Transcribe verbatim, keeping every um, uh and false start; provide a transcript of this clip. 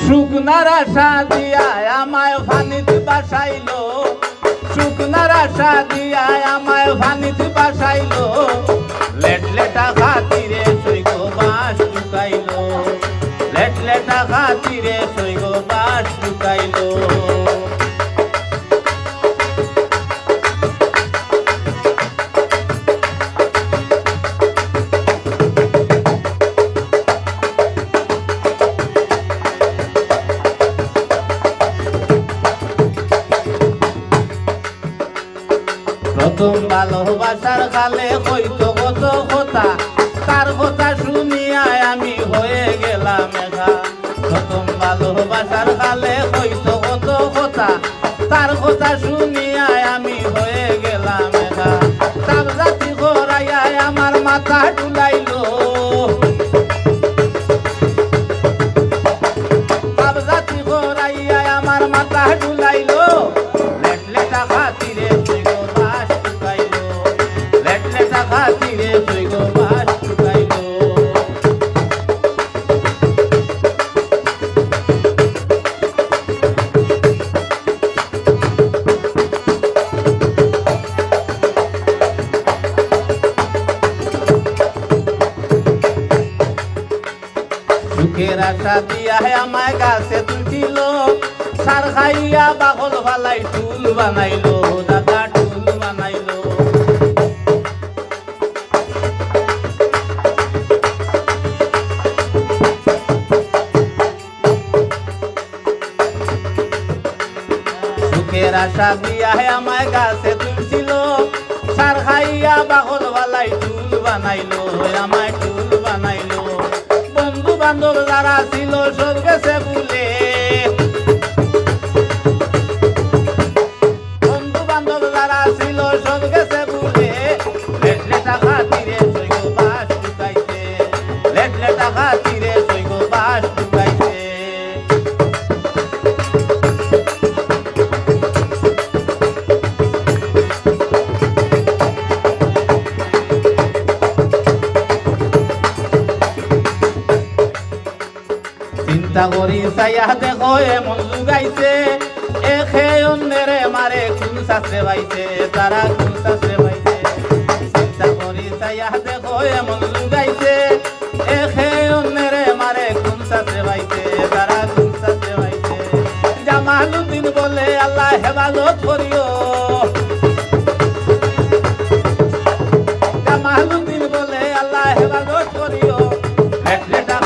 শুকনার আশা দিয়া আমায় পানিত ভাসাইলো, শুকনার আশা দিয়া আমায় পানিত ভাসাইলো। লেট লেটা খাতিরে সইগো বাঁশ ঢুকাইলো, লেট লেটা খাতিরে সইগো বাঁশ ঢুকাইলো। প্রথম ভালোবাসার কালে কইতো কত কথা, তার কথা শুনিয়া আমি হয়ে গেলাম একা। প্রথম ভালোবাসার কালে কইতো কত কথা, তার কথা শুনিয়া আমি হয়ে গেলাম একা। তার জাতি করাইয়া আমার মাথা ডুলাইলো, তার জাতি করাইয়া আমার মাথা ডুলাইলো। লেট লেটা খাতিরে সইগো বাঁশ ঢুকাইলো, লেট লেটা খাতিরে সইগো বাঁশ ঢুকাইলো। সুখের আশা দিয়া আমায় গাছে তুলছিল, সার খাইয়া বাকল ফালাই টুল বানাইলো, দাদা টুল বানাইলো। সুখের আশা দিয়া আমায় গাছে তুলছিল, সার খাইয়া বাকল ফালাই টুল বানাইলো, আমায় টুল বানাইলো। বন্ধু বান্ধব যারা ছিল সব গেছে ভুলে, বন্ধু বান্ধব যারা ছিল সব গেছে ভুলে। লেট লেটা খাতিরে সইগো বাঁশ ঢুকাইছে, লেট লেটা খাতিরে সইগো বাঁশ ঢুকাইছে। চিন্তা করি চাইয়া দেখো এমন যুগ আইছে, একে অন্যরে মারে কোন শাস্ত্রে পাইছে, তারা কোন শাস্ত্রে পাইছে। চিন্তা করি চাইয়া দেখো এমন যুগ আইছে, একে অন্যরে মারে কোন শাস্ত্রে পাইছে, তারা কোন শাস্ত্রে পাইছে। জামালউদ্দিন বলে আল্লাহ হেফাজত করিও, জামালউদ্দিন বলে আল্লাহ হেফাজত করিও। লেট লেটা